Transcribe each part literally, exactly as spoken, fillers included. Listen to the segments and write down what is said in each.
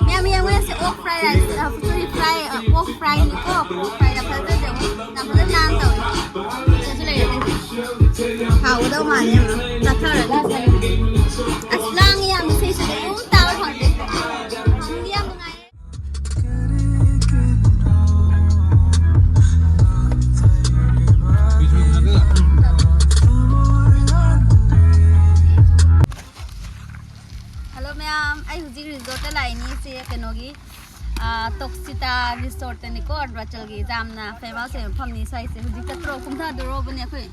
ꯃꯌꯥꯝ ꯌꯦꯡꯉꯨ, ꯁꯤ ꯑꯣꯛ ꯐ꯭ꯔꯥꯏ ꯔꯥꯏꯁ, ꯑ, ꯁꯣꯔꯤ, ꯐ꯭ꯔꯥꯏ, ꯑ, ꯑꯣꯛ ꯐ꯭ꯔꯥꯏꯅꯤꯀꯣ꯫ ꯑꯣꯛ ꯐ꯭ꯔꯥꯏ ꯌꯥꯝ ꯐꯖꯅ ꯇꯧꯋꯦ꯫ ꯌꯥꯝ ꯐꯖꯅ ꯅꯥꯟꯅ ꯇꯧꯋꯦ꯫ ꯁꯤꯗꯁꯨ ꯂꯩꯔꯦ꯫ ꯍꯥꯎꯒꯗꯧ ꯃꯥꯜꯂꯦ ꯌꯥꯝꯅ꯫ ꯆꯥꯊꯔꯒ ꯆꯥꯅꯤꯡꯉꯦ꯫ ꯑꯁ, ꯂꯥꯡꯉꯤ ꯌꯥꯝꯅ, ꯏꯁꯩꯁꯨ ꯑꯗꯨꯝ ꯇꯥꯕ ꯐꯪꯗꯦ꯫ ꯅꯨꯡꯗꯤ ꯌꯥꯝ ꯅꯨꯡꯉꯥꯏꯌꯦ꯫ ꯍꯜꯂꯣ ꯃꯌꯥꯝ, ꯑꯩ ꯍꯧꯖꯤꯛ ꯔꯤꯖꯣꯔꯠꯇ ꯂꯥꯛꯏꯅꯤ꯫ ꯁꯤ ꯀꯩꯅꯣꯒꯤ, ꯑꯥ, ꯇꯣꯛꯁꯤꯇꯥ ꯔꯤꯁꯣꯔꯠꯇꯅꯤꯀꯣ, ꯑꯔꯨꯅꯥꯆꯜꯒꯤ ꯌꯥꯝꯅ ꯐꯦꯃꯁ ꯑꯣꯏꯕ ꯃꯐꯝꯅꯤ ꯁ꯭ꯋꯥꯏꯁꯦ꯫ ꯍꯧꯖꯤꯛ ꯆꯠꯇ꯭ꯔꯣ? ꯀꯨꯝꯊꯗꯣꯔꯕꯅꯦ ꯑꯩꯈꯣꯏ꯫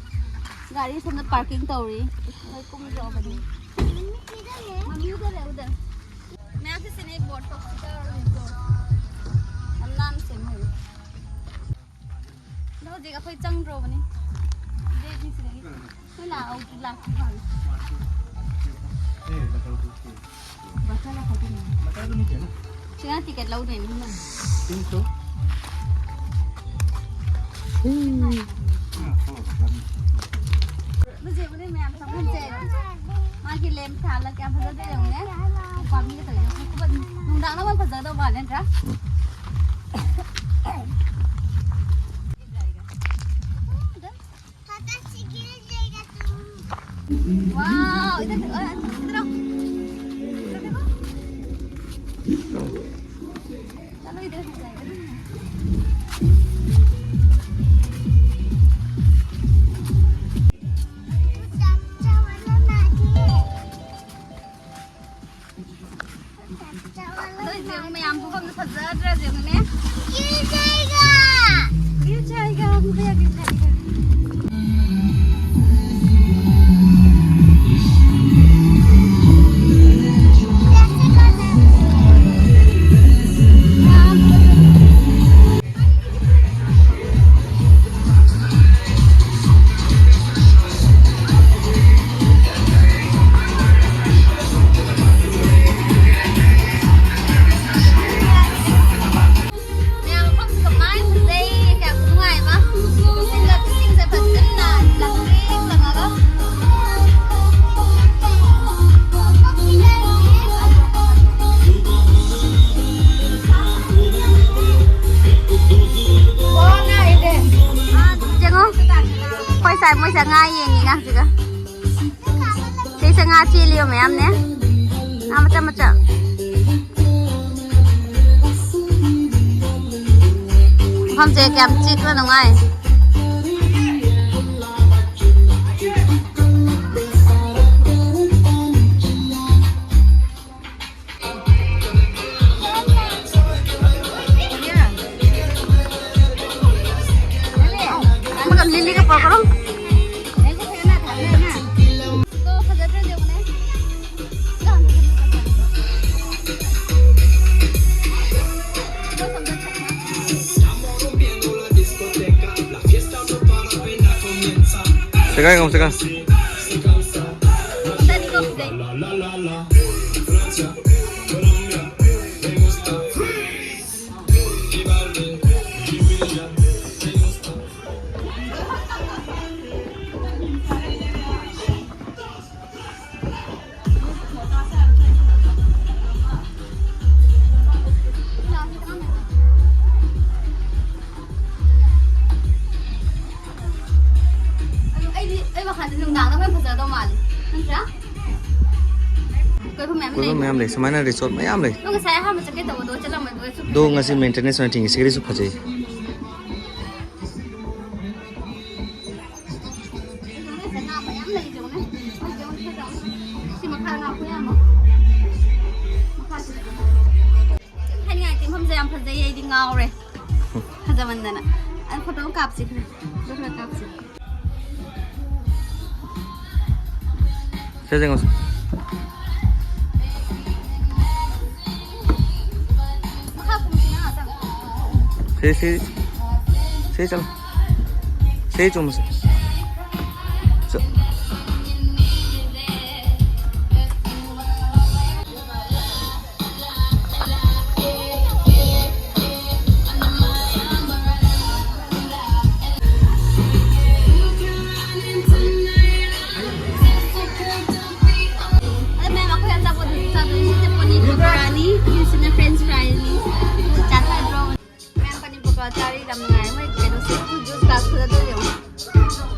ꯒꯥꯔꯤ ꯁꯣꯝꯗ ꯄꯥꯔꯀꯤꯡ ꯇꯧꯔꯤ꯫ ꯑꯩꯈꯣꯏ ꯀꯨꯝꯗ꯭ꯔꯣꯕꯅꯤ꯫ ꯃꯃꯤꯗ ꯂꯩ, ꯎꯗ꯫ ꯃꯌꯥꯝꯁꯦ ꯁꯤꯅꯦ ꯕꯣꯠ ꯇꯣꯛꯁꯤꯇꯥ ꯔꯤꯁꯣꯔꯠ꯫ ꯌꯥꯝ ꯅꯥꯟꯅ ꯁꯦꯝꯍꯧꯋꯤ꯫ ꯑꯗꯣ ꯍꯧꯖꯤꯛ ꯑꯩꯈꯣꯏ ꯆꯪꯗ꯭ꯔꯣꯕꯅꯤ꯫ ꯒꯦꯠꯀꯤ ꯁꯤꯗꯒꯤ꯫ ꯑꯩꯈꯣꯏ ꯂꯥꯛꯍꯧꯗ꯭ꯔꯤ, ꯂꯥꯛꯇ꯭ꯔꯤ ꯃꯥꯜꯂꯦ꯫ ꯁꯤꯅ ꯇꯤꯀꯦꯠ ꯂꯧꯗꯣꯏꯅꯤ꯫ ꯑꯗꯨ ꯌꯦꯡꯉꯨꯅꯦ ꯃꯌꯥꯝ ꯆꯪꯐꯝꯁꯦ꯫ ꯃꯥꯒꯤ ꯂꯦꯝ ꯊꯥꯜꯂ ꯀꯌꯥꯝ ꯐꯖꯗꯣꯏ ꯌꯦꯡꯉꯨꯅꯦ꯫ ꯄꯥꯝꯕꯤꯒ ꯇꯧꯔꯤꯁꯦ꯫ ꯅꯨꯡꯗꯥꯡꯅ ꯑꯃ ꯐꯖꯒꯗꯧ ꯃꯥꯜꯂꯦ ꯅꯠꯇ꯭ꯔꯥ? Wow, इधर देखो, इधर आओ। इधर देखो। चलो, इधर भी जाएगा। ꯅꯣꯏ ꯌꯦꯡꯉꯨ ꯃꯌꯥꯝ, ꯃꯐꯝꯗꯨ ꯐꯖꯗ꯭ꯔꯥ ꯌꯦꯡꯉꯨꯅꯦ꯫ ꯌꯨ ꯖꯥꯏꯒꯥ! ꯌꯨ ꯖꯥꯏꯒꯥ! ꯌꯨ ꯖꯥꯏꯒꯥ! ꯃꯌꯥꯝ ꯃꯐꯝꯁꯦ ꯀꯃꯥꯏꯅ ꯐꯖꯩ, ꯀꯌꯥꯝ ꯅꯨꯡꯉꯥꯏꯕ꯫ ꯏꯁꯤꯡꯒ, ꯏꯁꯤꯡꯁꯦ ꯁꯤꯁꯦ ꯉꯥ ꯌꯦꯡꯉꯤ ꯑꯉꯥꯡꯁꯤꯒ꯫ ꯁꯤꯁꯦ ꯉꯥ ꯆꯦꯜꯂꯤꯕ ꯃꯌꯥꯝꯅꯦ꯫ ꯉꯥ ꯃꯆꯥ ꯃꯆꯥ꯫ ꯃꯐꯝꯁꯦ ꯀꯌꯥꯝ ꯆꯤꯛꯅ ꯅꯨꯡꯉꯥꯏ꯫ ꯑꯃꯒ ꯂꯤꯂꯤꯒ ꯄꯨꯔꯛꯈ꯭ꯔꯣ꯫ ꯁꯦꯒꯥꯏ ꯉꯝ ꯁꯦꯒꯥꯏ꯫ ꯑꯩꯗꯤ ꯑꯩ ꯋꯥꯈꯜꯗ ꯅꯨꯡꯗꯥꯡꯗ ꯑꯣꯏꯅ ꯐꯖꯒꯗꯧ ꯃꯥꯜꯂꯦ꯫ ꯅꯠꯇ꯭ꯔꯥ? ꯀꯣꯏꯐꯝ ꯃꯌꯥꯝ ꯀꯣꯏꯐꯝ ꯂꯩ꯫ ꯃꯌꯥꯝ ꯂꯩ, ꯁꯨꯃꯥꯏꯅ ꯔꯤꯁꯣꯔꯠ ꯃꯌꯥꯝ ꯂꯩ꯫ ꯅꯪ ꯉꯁꯥꯏ ꯑꯍꯥꯟꯕ ꯆꯠꯀꯦ ꯇꯧꯕꯗꯣ ꯆꯠꯂꯝꯃꯣꯏ, ꯑꯗꯨꯒ ꯆꯠꯀꯦ ꯑꯗꯣ ꯉꯁꯤ ꯇꯧꯕꯗꯣ꯫ ꯃꯦꯟꯇꯦꯅꯦꯟꯁ ꯑꯣꯏꯅ ꯊꯤꯡꯉꯤ꯫ ꯁꯤꯒꯤꯁꯨ ꯐꯖꯩ꯫ ꯁꯤ ꯃꯈꯥ ꯉꯥ ꯈꯨꯌꯥꯝ ꯑꯃ꯫ ꯃꯈꯥꯁꯤꯗ꯫ ꯍꯥꯏꯅꯤꯡꯉꯥꯏ ꯂꯩꯇꯦ, ꯃꯐꯝꯁꯦ ꯌꯥꯝ ꯐꯖꯩ, ꯑꯩꯗꯤ ꯉꯥꯎꯔꯦ꯫ ꯐꯖꯃꯟꯗꯅ꯫ ꯑꯗꯨ ꯐꯣꯇꯣ ꯑꯃ ꯀꯥꯞꯁꯤ, ꯈꯔ꯫ ꯐꯣꯇꯣ ꯈꯔ ꯀꯥꯞꯁꯤ꯫ ꯁꯦ, ꯌꯦꯡꯉꯣ ꯁꯦ꯫ ꯁꯤ, ꯁꯤ, ꯁꯤ ꯆꯠꯂꯣ꯫ ꯁꯤ ꯆꯨꯝꯃꯁꯦ꯫ ꯆꯠ꯫ ꯑꯗꯣ ꯃꯌꯥꯝ ꯑꯩꯈꯣꯏ ꯑꯆꯥꯄꯣꯠ ꯆꯥꯗꯣꯏꯁꯦ ꯄꯅꯤꯔ ꯄꯀꯣꯔꯥꯅꯤ, ꯁꯤꯅ ꯐ꯭ꯔꯦꯟꯆ ꯐ꯭ꯔꯥꯏꯅꯤ꯫ ꯆꯥꯊꯗ꯭ꯔꯣ? ꯃꯌꯥꯝ ꯄꯅꯤꯔ ꯄꯀꯣꯔꯥ ꯆꯥꯔꯤ, ꯌꯥꯝ ꯅꯨꯡꯉꯥꯏ꯫ ꯃꯣꯏ ꯀꯩꯅꯣꯁꯦ, ꯖꯨꯁ ꯒ꯭ꯂꯥꯁ ꯐꯖꯗꯣꯏ ꯌꯦꯡꯉꯣ꯫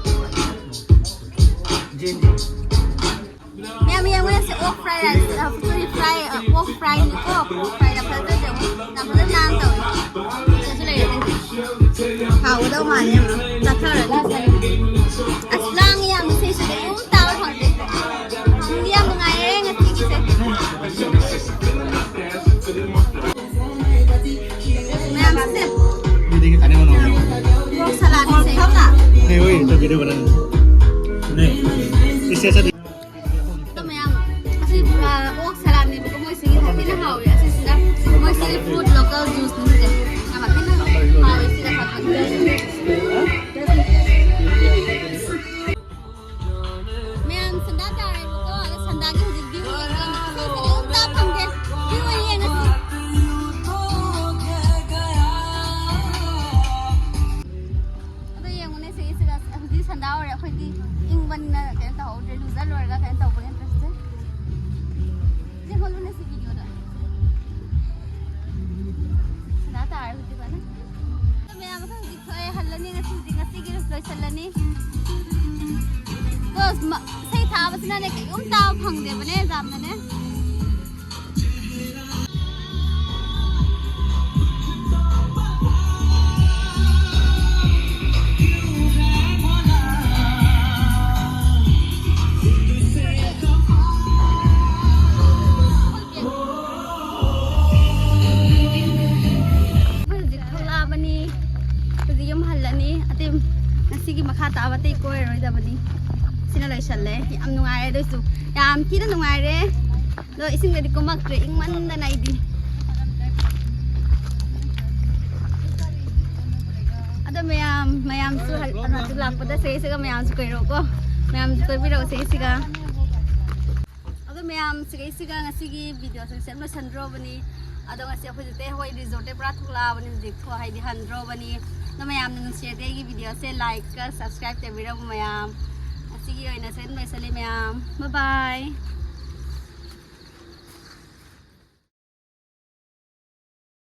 ꯀꯣ, ꯐ꯭ꯔꯥꯏ ꯌꯥꯝ ꯐꯖꯅ ꯇꯧꯋꯦ꯫ ꯌꯥꯝ ꯐꯖꯅ ꯅꯥꯟꯅ ꯇꯧꯋꯦ꯫ ꯁꯤꯗꯁꯨ ꯂꯩꯔꯦ꯫ ꯍꯥꯎꯒꯗꯧ ꯃꯥꯜꯂꯦ ꯌꯥꯝꯅ꯫ ꯆꯥꯊꯔꯅꯤ꯫ ꯑꯁ, ꯂꯥꯡꯉꯤ ꯌꯥꯝꯅ ꯁꯤꯁꯤꯗꯤ꯫ ꯎꯝ, ꯇꯥꯕ ꯐꯪꯗꯦ꯫ ꯅꯨꯡꯗꯤ ꯌꯥꯝ ꯅꯨꯡꯉꯥꯏꯔꯦ ꯉꯁꯤꯒꯤꯁꯦ꯫ ꯃꯌꯥꯝꯁꯦ꯫ ये देखिए खाने वाला हूँ मैं। ꯄꯣꯔꯛ ꯁꯂꯥꯗꯁꯦ꯫ नहीं, वही तो वीडियो बनाने। नहीं, इससे ऐसा ꯑꯗꯣ ꯃꯌꯥꯝ, ꯑꯁꯤ, ꯑ, ꯑꯣꯛ ꯁꯂꯥꯗꯅꯦꯕꯀꯣ, ꯃꯣꯏꯁꯤꯒꯤ ꯊꯤꯅ ꯍꯥꯎꯋꯦ꯫ ꯑꯁꯤꯁꯤꯅ ꯃꯣꯏꯁꯤꯒꯤ fruit local juiceꯅꯦ ꯁꯤꯁꯦ꯫ ꯌꯥꯝ ꯊꯤꯅ ꯍꯥꯎꯋꯦ ꯁꯤꯒ ꯊꯛꯄꯗ꯫ ꯃꯌꯥꯝ ꯁꯟꯗꯥ ꯇꯥꯔꯦꯕꯀꯣ꯫ ꯑꯗꯣ ꯁꯟꯗꯥꯒꯤ ꯍꯧꯖꯤꯛ view ꯌꯦꯡꯒꯦ꯫ ꯁꯟꯗꯥ ꯑꯝꯇ ꯐꯪꯗꯦ꯫ View ꯑꯣꯏꯅ ꯌꯦꯡꯉꯁꯤ꯫ ꯑꯗꯣ ꯌꯦꯡꯉꯨꯅꯦ, ꯁꯤꯒꯤꯁꯤꯒ ꯍꯧꯖꯤꯛ ꯁꯟꯗꯥ ꯑꯣꯏꯔꯦ꯫ ꯑꯩꯈꯣꯏꯗꯤ ꯏꯪꯕꯅꯤꯅ ꯀꯩꯅꯣ ꯇꯧꯍꯧꯗ꯭ꯔꯦ, ꯂꯨꯖ ꯂꯣꯏꯔꯒ ꯀꯩꯅꯣ ꯇꯧꯕꯒꯤ interestꯁꯦ꯫ ꯌꯦꯡꯍꯜꯂꯨꯅꯦ ꯁꯤ videoꯗ꯫ ꯁꯟꯗꯥ ꯇꯥꯔꯦ ꯍꯧꯖꯤꯛ ꯐꯖꯅ꯫ ꯑꯗꯣ ꯃꯌꯥꯝ ꯑꯩꯈꯣꯏ ꯍꯧꯖꯤꯛ ꯊꯣꯛꯑꯦ, ꯍꯜꯂꯅꯤ ꯉꯁꯤꯗꯤ, ꯉꯁꯤꯒꯤ ꯂꯣꯏꯁꯜꯂꯅꯤ꯫ ꯑꯗꯣ ꯃ-, ꯏꯁꯩ ꯊꯥꯕꯁꯤꯅꯅꯦ ꯀꯩꯒꯨꯝ ꯇꯥꯕ ꯐꯪꯗꯦꯕꯅꯦ ꯌꯥꯝꯅꯅꯦ꯫ ꯑꯩꯈꯣꯏ ꯍꯧꯖꯤꯛ ꯊꯣꯛꯂꯛꯑꯕꯅꯤ꯫ ꯍꯧꯖꯤꯛ ꯌꯨꯝ ꯍꯜꯂꯅꯤ꯫ ꯑꯇꯩ ꯉꯁꯤꯒꯤ ꯃꯈꯥ ꯇꯥꯕ ꯑꯇꯩ ꯀꯣꯏꯔꯔꯣꯏꯗꯕꯅꯤ꯫ ꯁꯤꯅ ꯂꯣꯏꯁꯜꯂꯦ꯫ ꯌꯥꯝ ꯅꯨꯡꯉꯥꯏꯔꯦ꯫ ꯑꯗꯨꯏꯁꯨ ꯌꯥꯝ ꯊꯤꯅ ꯅꯨꯡꯉꯥꯏꯔꯦ꯫ ꯑꯗꯣ ꯏꯁꯤꯡꯗꯗꯤ ꯀꯨꯝꯃꯛꯇ꯭ꯔꯦ, ꯏꯪꯃꯟꯗꯅ ꯑꯩꯗꯤ꯫ ꯑꯗꯣ ꯃꯌꯥꯝ, ꯃꯌꯥꯝꯁꯨ ꯍꯜ-, ꯑꯔꯨꯅꯥꯆꯜ ꯂꯥꯛꯄꯗ ꯁꯤꯒꯩꯁꯤꯒ ꯃꯌꯥꯝꯁꯨ ꯀꯣꯏꯔꯛꯎꯀꯣ꯫ ꯃꯌꯥꯝꯁꯨ ꯀꯣꯏꯕꯤꯔꯛꯑꯣ ꯁꯤꯒꯩꯁꯤꯒ꯫ ꯑꯗꯣ ꯃꯌꯥꯝ ꯁꯤꯒꯩꯁꯤꯒ ꯉꯁꯤꯒꯤ videoꯁꯦ ꯂꯣꯏꯁꯟꯗ꯭ꯔꯣꯕꯅꯤ꯫ ꯑꯗꯣ ꯉꯁꯤ ꯑꯩꯈꯣꯏ ꯍꯧꯖꯤꯛꯇꯩ ꯍꯣꯏ resortꯇꯩ ꯄꯨꯔꯥ ꯊꯣꯛꯂꯛꯑꯕꯅꯤ ꯍꯧꯖꯤꯛ ꯊꯣ-, ꯍꯥꯏꯗꯤ ꯍꯟꯗ꯭ꯔꯣꯕꯅꯤ꯫ ꯑꯗꯣ ꯃꯌꯥꯝꯅ ꯅꯨꯡꯁꯤꯔꯗꯤ ꯑꯩꯒꯤ videoꯁꯦ likeꯀ subscribe ꯇꯧꯕꯤꯔꯝꯃꯨ ꯃꯌꯥꯝ꯫ ꯉꯁꯤꯒꯤ ꯑꯣꯏꯅ ꯁꯤꯗ ꯂꯣꯏꯁꯜꯂꯦ ꯃꯌꯥꯝ꯫ Bye bye꯫